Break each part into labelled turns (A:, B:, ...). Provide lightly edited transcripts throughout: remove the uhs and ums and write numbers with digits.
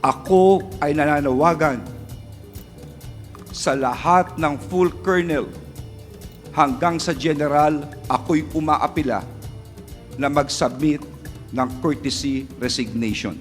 A: Ako ay nananawagan sa lahat ng full colonel hanggang sa general, ako'y umaapila na mag-submit ng courtesy resignation.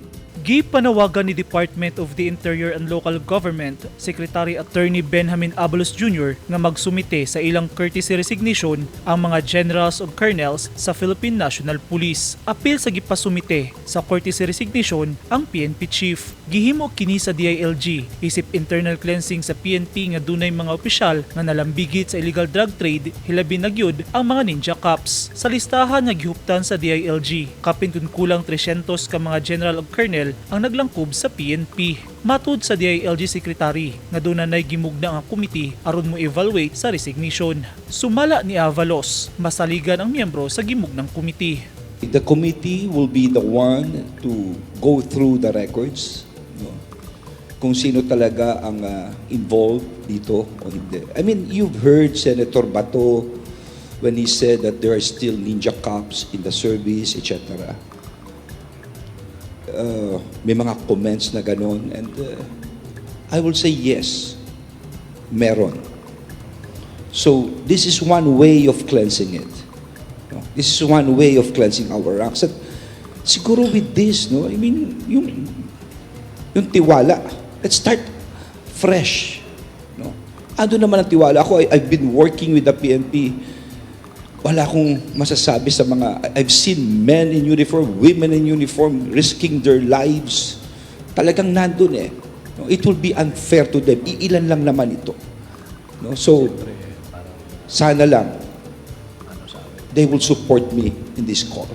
B: Gipanawagan ni Department of the Interior and Local Government Secretary Attorney Benjamin Abalos Jr. nga magsumite sa ilang courtesy resignation ang mga generals ug colonels sa Philippine National Police. Apil sa gipasumite sa courtesy resignation ang PNP chief. Gihimo kini sa DILG isip internal cleansing sa PNP nga dunay mga opisyal nga nalambigit sa illegal drug trade, hilabi na gyud ang mga ninja cops. Sa listahan nga gihuptan sa DILG, kapin kun kulang 300 ka mga general ug colonel ang naglangkob sa PNP. Matud sa DILG Secretary nga dunay gimugna nga committee aron mo evaluate sa resignation. Sumala ni Abalos, masaligan ang miyembro sa gimugnang committee.
A: The committee will be the one to go through the records, no? Kung sino talaga ang involved dito o hindi. I mean, you've heard Senator Bato when he said that there are still ninja cops in the service, etc. May mga comments na ganon and I will say yes, meron. So this is one way of cleansing it. No? This is one way of cleansing our ranks. At siguro with this, no, I mean, yung tiwala, let's start fresh. No? Ano naman ang tiwala? Ako, I've been working with the PNP. Wala akong masasabi sa mga, I've seen men in uniform, women in uniform, risking their lives. Talagang nandun eh. No? It will be unfair to them. Iilan lang naman ito. No? So, sana lang, they will support me in this call.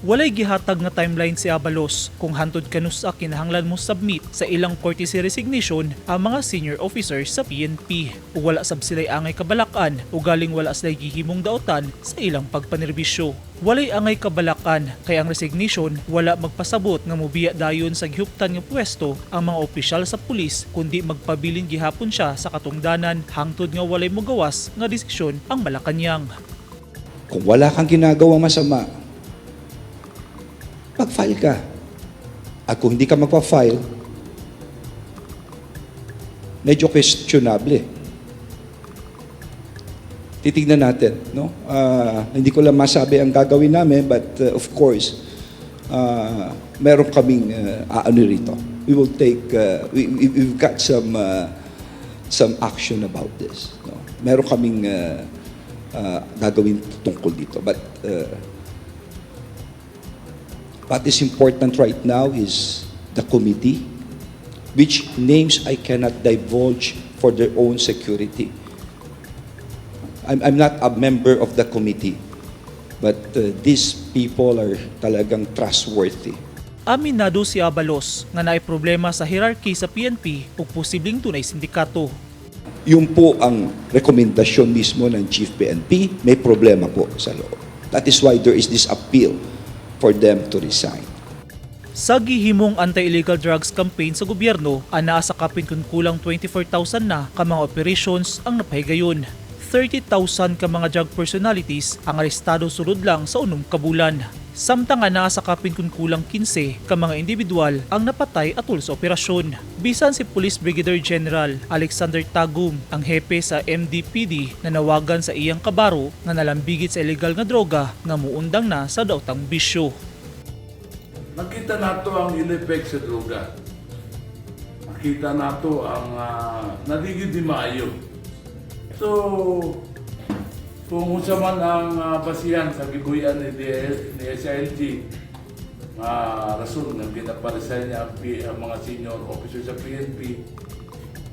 B: Walay gihatag nga timeline si Abalos kung hantod kanusa kinahanglan mo submit sa ilang courtesy resignation ang mga senior officers sa PNP. Ug wala sab sila'y angay kabalakan o galing wala sila'y gihimong daotan sa ilang pagpanerbisyo. Walay angay kabalakan kay ang resignation wala magpasabot nga mobiya dayon sa gihuptan nga pwesto ang mga opisyal sa pulis, kundi magpabilin gihapon siya sa katungdanan hangtod nga walay mogawas nga desisyon ang Malacañang.
A: Kung wala kang ginagawa masama, mag-file ka. At kung hindi ka magpa-file, medyo questionable. Titignan natin, no? Hindi ko lang masabi ang gagawin namin, but of course, meron kaming aano rito. We will take, we've got some action about this. No? Meron kaming gagawin tungkol dito. But what is important right now is the committee, which names I cannot divulge for their own security. I'm not a member of the committee, but these people are talagang trustworthy.
B: Aminado si Abalos nga naay problema sa hierarchy sa PNP ug posibleng dunay sindikato.
A: Yun po ang rekomendasyon mismo ng Chief PNP, may problema po sa loob. That is why there is this appeal for them to resign.
B: Sa gihimong anti-illegal drugs campaign sa gobyerno, anaa sa kapin kun kulang 24,000 na ka mga operations ang napahigayon. 30,000 ka mga drug personalities ang arestado sulod lang sa 6 ka bulan. Samtang anaa sa kapin kun kulang 15 ka mga individual ang napatay atol sa operasyon. Bisan si Police Brigadier General Alexander Tagum, ang hepe sa MDPD, nanawagan sa iyang kabaro nga nalambigit sa illegal nga droga nga muundang na sa daotang bisyo.
C: Nakita nato ang ill effect sa droga. Nakita nato ang nagiging di maayo. So, kung unsa man ang basihan sa gibuyan ni SILG nga rason nga ginaparesign niya ang mga senior officer sa PNP,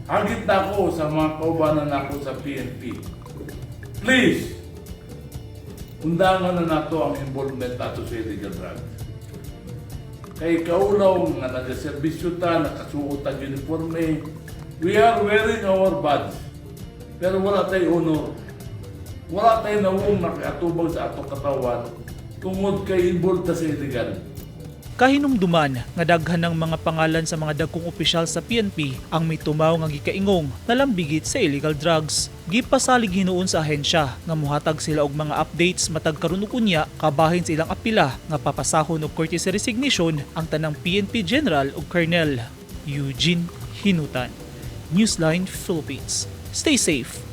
C: hagit na ako sa mga kaubanan nako sa PNP. Please, undangan na nato ang involvement nato sa illegal drugs. Kay kaulaw nga nagaserbisyo ta, nakasuot ang uniforme, we are wearing our badge. Pero wala tay honor. Wala tay nawong nakaatubang sa atong katawan tungod kay involved ta sa illegal.
B: Kahinumduman nga daghan ng mga pangalan sa mga dagkong opisyal sa PNP ang may tumaw nga gikaingong nalambigit sa illegal drugs. Gipasalig hinuon sa ahensya nga muhatag sila og mga updates matag karon ug unya kabahin sa ilang apila nga papasahon og courtesy resignation ang tanang PNP general ug colonel. Eugene Hinutan, Newsline Philippines. Stay safe.